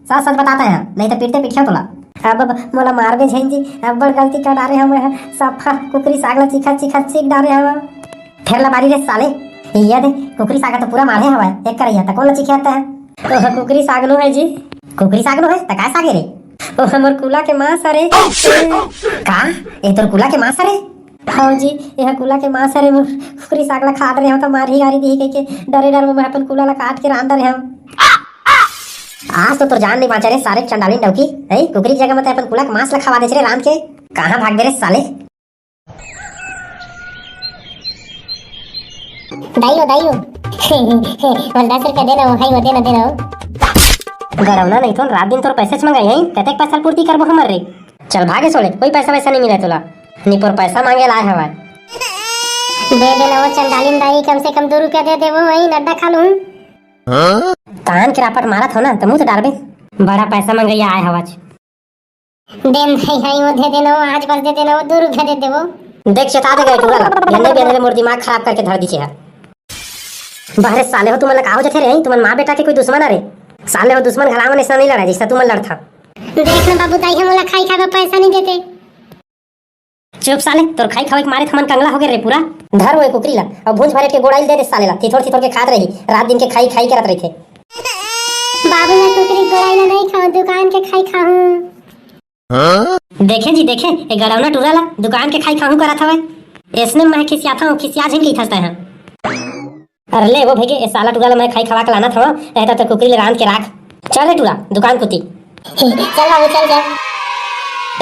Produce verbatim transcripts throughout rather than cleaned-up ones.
सच सच बताता है, नहीं तो पीटते पीटिया तोला। अब मोला मारबे झेन जी, अब्बड़ गलती कर डारे हंव मैं ह। सफा कुकरी साग ला चीखा चीखा चीख डारे हंव। फेर ला बारी रे साले, ये दे, कुकरी साग तो पूरा मारे हवय, एक करैया त कोन ला चीखे आता है? ओह, कुकरी साग नो है जी। कुकरी साग नो है, त काय साग है रे? ओह, मोर कुला के मांस हरे। का? ए तोर कुला के मांस हरे? हव जी, एह कुला के मांस हरे, मोर कुकरी साग ला खात रहे हंव त मारही गारी दिही कहिके डरे डर में मैं अपन कुला ला काट के रांध डरे हंव। आज तो तोर जान नहीं बांचा रे सारे चंडालिन डौकी, हैं? कुकरी के जगह में तैं अपन कुला के मांस ला खवा देस रे रांध के। कहाँ भाग दे रे साले? दाई हो, दाई हो। मोला दस रुपया दे ना हो, हाई हो, दे ना, दे ना हो। गड़ौना नहीं तो रात दिन तोर पैसे च मंगाई है, कतेक पैसा पूर्ति करबो हमर रे? चल भागे सोले, कोई पैसा वैसा नहीं मिला तोला। निपोर पैसा मांगे लाए हवा। दे दे ना वो चंडालिन दाई, कम से कम दो रुपया दे दे वो, वही नड्डा खा लूं। कान के रापट मारत हो ना, तो मुंह तो डारबे। बड़ा पैसा मंगैया आए हवाच। दे नहीं, हाई वो दे दे ना वो, आज बस दे दे ना वो, दो रुपया दे दे वो। देख, चेता दे गए टूरा ला, ये नहीं बेंधले मोर दिमाग खराब करके धर दीचे है। बहरे साले हो, तुमन ला का हो जथे रे? तुमन माँ बेटा के कोई दुश्मन आ रे? साले हो, दुश्मन घला मन ऐसा नहीं लड़ा जैसा तुमन लड़था। देख ना बाबू, दाई हम ओला खाई खाए बर पैसा नहीं देते। चुप साले, तोर खाई खावे के मारे थमन कंगला हो गए रे पूरा। धर वो कुकरी ला, अब भूंज भरेट के गोड़ाइल दे दे साले ला, थिथोर थिथोर के खात रही, रात दिन के खाई खाई करत रहिथे। बाबू, मैं कुकरी गोड़ाइल नहीं खाऊं, दुकान के खाई खाऊं। देखे जी, देखे, ए गड़ौना टूरा ला दुकान के खाई खाहूं करत हवय। एसने मैं खिसियाथा हूं, खिसिया झिन कहिथस तैं ह। अरे ले वो भेगे, ए साला टूरा ला मैं खाई खवा के लानत हवं, रहता तो कुकरी ले रांध के राख। चल रे टूरा, दुकान कुती। चल बाबू, चल, चल।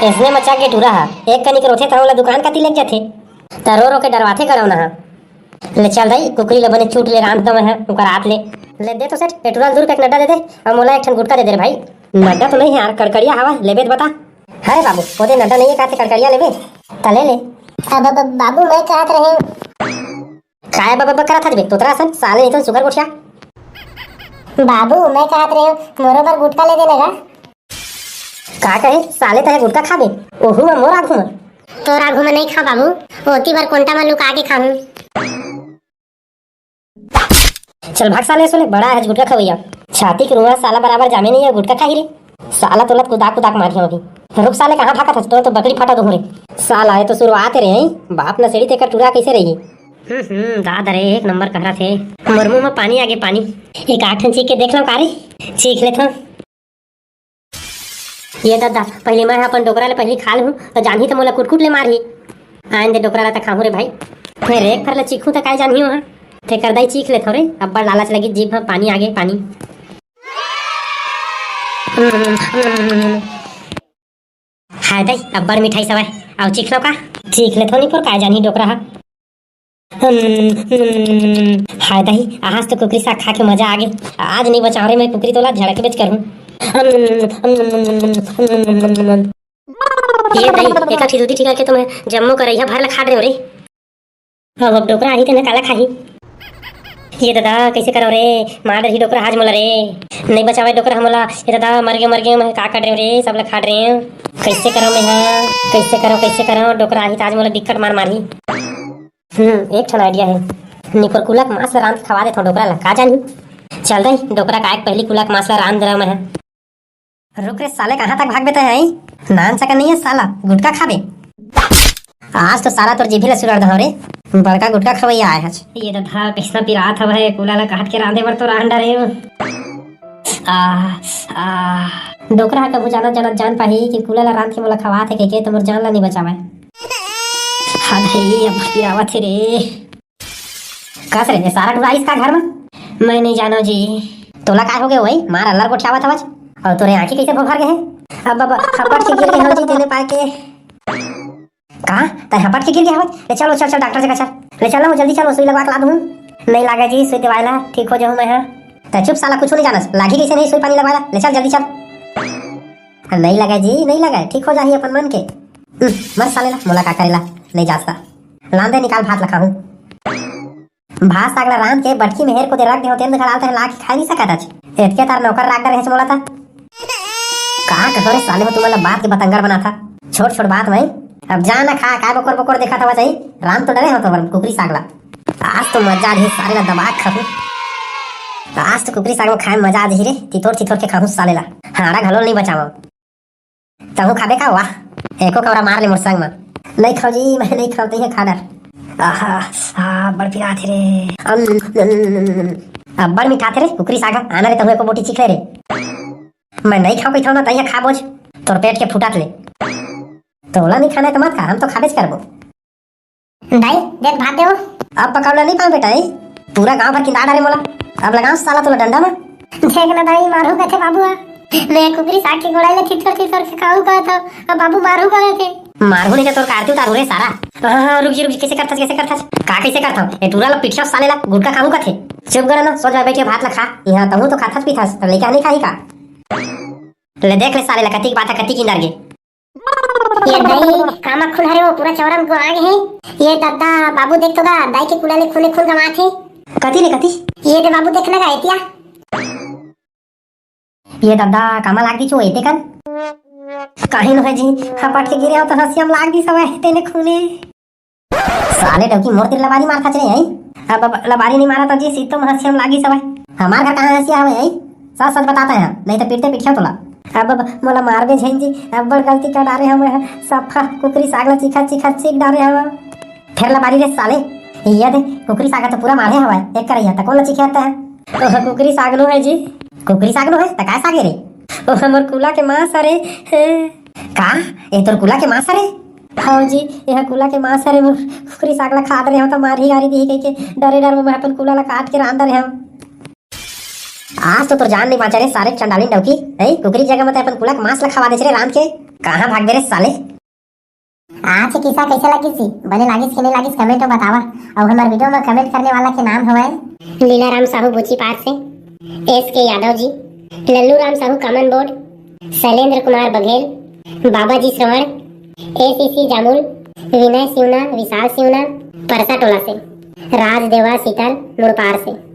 एसने मचा के टूरा हा, एक कनिक रोथे त ओला दुकान कती लेग जाथे। त रो रो के डरवाथे गड़ौना हा। ले चल दाई, कुकरी ले बने चूट ले रांध दो मैं ह, ओकर आत ले। ले दे तो सेठ, ए टूरा ल दू रुपया के नड्डा दे दे, अउ मोला एक ठन गुटखा दे दे रे भाई। नड्डा तो नहीं है यार, कड़कड़िया हवा, लेबे त बता। अरे बाबू, ओदे नड्डा नहीं है, काथे कड़कड़िया लेबे? त ले ले। अब, अब, बाबू, मैं कहत रहे। काय बाबा करत हस बे, तोतरा असन, साले नहीं तो सुगर गोठिया। बाबू, मैं कहत रहे, मोरो बर गुटखा ले देना गा। का कहे, साले तहे गुटखा खाबे? ओहू में मोर आगू में। तोर आगू में नहीं खाऊं बाबू, ओती बर कोंटा में लुका के खाऊं। चल भाग साले, सोले बड़ा है गुटखा खवैया। छाती के रुआ साला बराबर जामे नहीं है, गुटखा खाही रे। साला तोला कुदा कुदा के मारिया अभी। रुक साले, कहाँ भागत हस? तो, तो बकरी फटा दूँ रे। साला ये तो शुरुआत है रे, हैं? बाप नसेड़ी तेकर टूरा कैसे रही? हम्म, हम्म, दादा रे, एक नंबर कहरा थे। मोर मुंह में पानी आगे पानी। एक आठ ठन चीख के देख लो का रे? चीख ले था। ये ददा, पहली मैं अपन डोकरा ले पहली खा लूं, तो जानही तो मोला कुटकुट ले मारही। आन दे डोकरा ला त खाहूं रे भाई। फेर एक फर ले चीखूं त काय जानही ओहा। तेकर दाई चीख ले थोरे, अब्बड़ लालच लगी, जीभ में पानी आगे पानी। हाय दाई, अब्बड़ मिठाई सवय। आओ चीख लो का? चीख ले थोनी पर काय जानही डोकरा हा। हम्म, हम्म, हाय दही, आज तो कुकरी साग खा के मजा आ गे। आज नहीं बचाओ रे मैं कुकरी तोला, झड़क बेच करूँ। हम्म, हम्म, हम्म, हम्म, हम्म। ये दही, एका खिदुदी ठिका के तो मैं जम्मो करैया भर ला खा डरे रे। अब, अब डोकरा आही तेने काला खाही। ये दादा, कैसे करो रे? मार डरही डोकरा आज मोला रे। नहीं बचावे डोकरा हमला। ये दादा, मर गए, मर गए, मैं का कर रहे रे? सब ला खा डरे। कैसे करो मैं, हाँ? कैसे करो, कैसे करो? डोकरा आही त आज मोला बिकट मार मारही। हम्म, एक ठन idea है। निपोर कुला के मांस ला रांध के खवा देथव डोकरा ला, का जानही? चल रे, डोकरा काय के पहली कुला के मांस ला रांध देना मैं। रुक रे साले, कहाँ तक भागबे तैं, हैं? नान सकन नहीं है साला, गुटखा खाबे। आज तो साला तोर जीभी ला सुलर दहव रे, बड़का गुटखा खवैया आय हच। ये दधा, कैसना पिरात हवय, कुला ला काट के रांधे बर तो रांध डरे। आ, आ। डोकरा ह कभू जानत जानत जान पाही कि कुला ला रांध के मोला खवात हे कहिके, त मोर जान ला नइ बचावय। हाय, अब पिरावत हे रे। कस रे, ये सारा टुरा आइस का घर म? मैं नइ जानव जी। तोला काय होगे ओए? मार अल्लर गोठियावत हवच। अउ तोरे आँखी कइसे भोभर गे हे? अब, अब हपट के गिर गे हव जी, तेने पाय के। का? तैं हपट के गिर गे हवच? ले चल, चल, चल, डॉक्टर जगह चल। ले चल ना, वो जल्दी चल, वो सुई लगवा के ला दूँ। नइ लागे जी, सुई देवाय ला, ठीक हो जाहूँ मैं, हाँ। तैं चुप साला, कुछू नइ जानस। लागही कइसे नहीं सुई पानी लगवाय ला? ले चल, जल्दी चल। हाँ, नइ लागे जी, नइ लागे, ठीक हो जाही अपन मन के। उह, मर साले ला, मोला का करे ला, नइ जास ता। लान दे, निकाल भात ला खाहूँ। भात साग ला रांध के बटकी में हेर को दे रख दे हो, तेन घलाल तैं ला के खा नइ सकत हच। एतके तार नौकर राख डरे हच मोला ता। का कहो रे साले हो, तुमन ला बात के बतंगड़ बनाथा। छोट छोट बात में। अब जा ना खा, काय बकोर बकोर देखत हवच। रांध तो डरे हो तो कुकरी साग ला। आज तो मजा आ जाही, साले ला दबा के खाहूँ। आज तो कुकरी साग में खाए में मजा आ जाही रे, तितोर तितोर के खाहूँ साले ला। हाड़ा घलो नहीं बचावंव। तहूँ खाबे का? वाह, एको कौरा मार ले मोर संग म। नहीं खाव जी, मैं नहीं खाव, तइहे खा डर। आहा, आ, बड़ पिरात हे रे। अम, अब्बड़ मिठात हे रे, कुकरी साग ह। आना रे, तहूँ एको बोटी चीख ले रे। मैं नहीं खाव कहिथंव ना, तइहे खा बोझ। तोर पेट के फूटत ले। तोला नहीं खाना है तो मत खा, हम तो खाबेच करबो। दाई, दे भात दे वो। अब पकौड़ा नहीं पाऊं बेटा, ए? पूरा गांव भर किंदा डारे मोला। अब लगाओ साला तोला डंडा में। देख ना दाई, मारू कथे बाबू हा। मैं कुकरी साग के गोड़ाई ले थिथर थिथर के खाऊ कहत हव, अब बाबू मारू कहत हे। मारू नहीं तो तोर का आरती उतारू रे सारा। हाँ, हाँ, रुक जी, रुक जी, कैसे करथस, कैसे करथस? का कैसे करथव? ए टूरा ला पिटियाव साले ला, गुटका खाऊ कथे। चुप कर ना, सोच में बैठ के भात ला खा। यहाँ तहूँ तो खाथस पीथस, तो लइका नहीं खाही का? ले देख ले साले ला, कतिक बात है, कतिक इंदर गे। ये दई, कामा खून हरे वो पूरा चौरा में आगे है। ये दादा, बाबू देख तो गा, दाई के कुला ले खूने खून कमात हे। कथी रे, कथी? ये दे बाबू, देख ना गा, एतिया। ये दादा, कामा लाग दी छो एते कन? काहे नो है जी, हपट के गिरे हो तो हंसिया में लाग दी सब है, तेने खूने। साले डौकी मोर तिर लबारी मारथस रे, हैं? अब, अब लबारी नहीं मारा तो जी, सीतो में हंसिया में लागी सवय। हमार घर कहाँ हंसिया हवे, हैं? सच सच बताता है, नहीं तो पीटते पीटिया तोला। अब, अब मोला मारबे झेन जी, अब्बड़ गलती कर डारे हवे, सफा कुकरी साग ला चीखा चीखा चीख डारे हवे। फिर लबारी रे साले, ये दे, कुकरी साग तो पूरा मारे हवे, एक करैया, त कौन ला चीखे आता है? ओह, कुकरी साग नो है जी। कुकरी साग नो है, त काय साग है रे? ओह, मोर कुला के मांस हरे। का? ए तोर कुला के मांस हरे? हव जी, एह कुला के मांस हरे, मोर कुकरी साग ला खात रहे हो त मारही गारी दिही कहिके डरे डर में मैं अपन कुला ला काट के रांध रहे हव। आज तो तोर जान नहीं बांचा रे सारे चंडालिन डौकी, हैं? कुकरी के जगह में ते अपन कुला के मांस ला खवा देस रे रांध के। कहाँ भाग दे रे साले? आज के किस्सा कैसे लगिस जी? बने लागिस कि नहीं लागिस, comment में बतावा। और हमारे video में comment करने वाला के नाम हवे लीला राम साहू बुची पार से, एस के यादव जी, लल्लू राम साहू कॉमन बोर्ड, शैलेंद्र कुमार बघेल, बाबा जी श्रवण, एसीसी जामुल, विनय सिवना, विशाल सिवना, परसा टोला से, राज देवा सीतल मुड़पार से।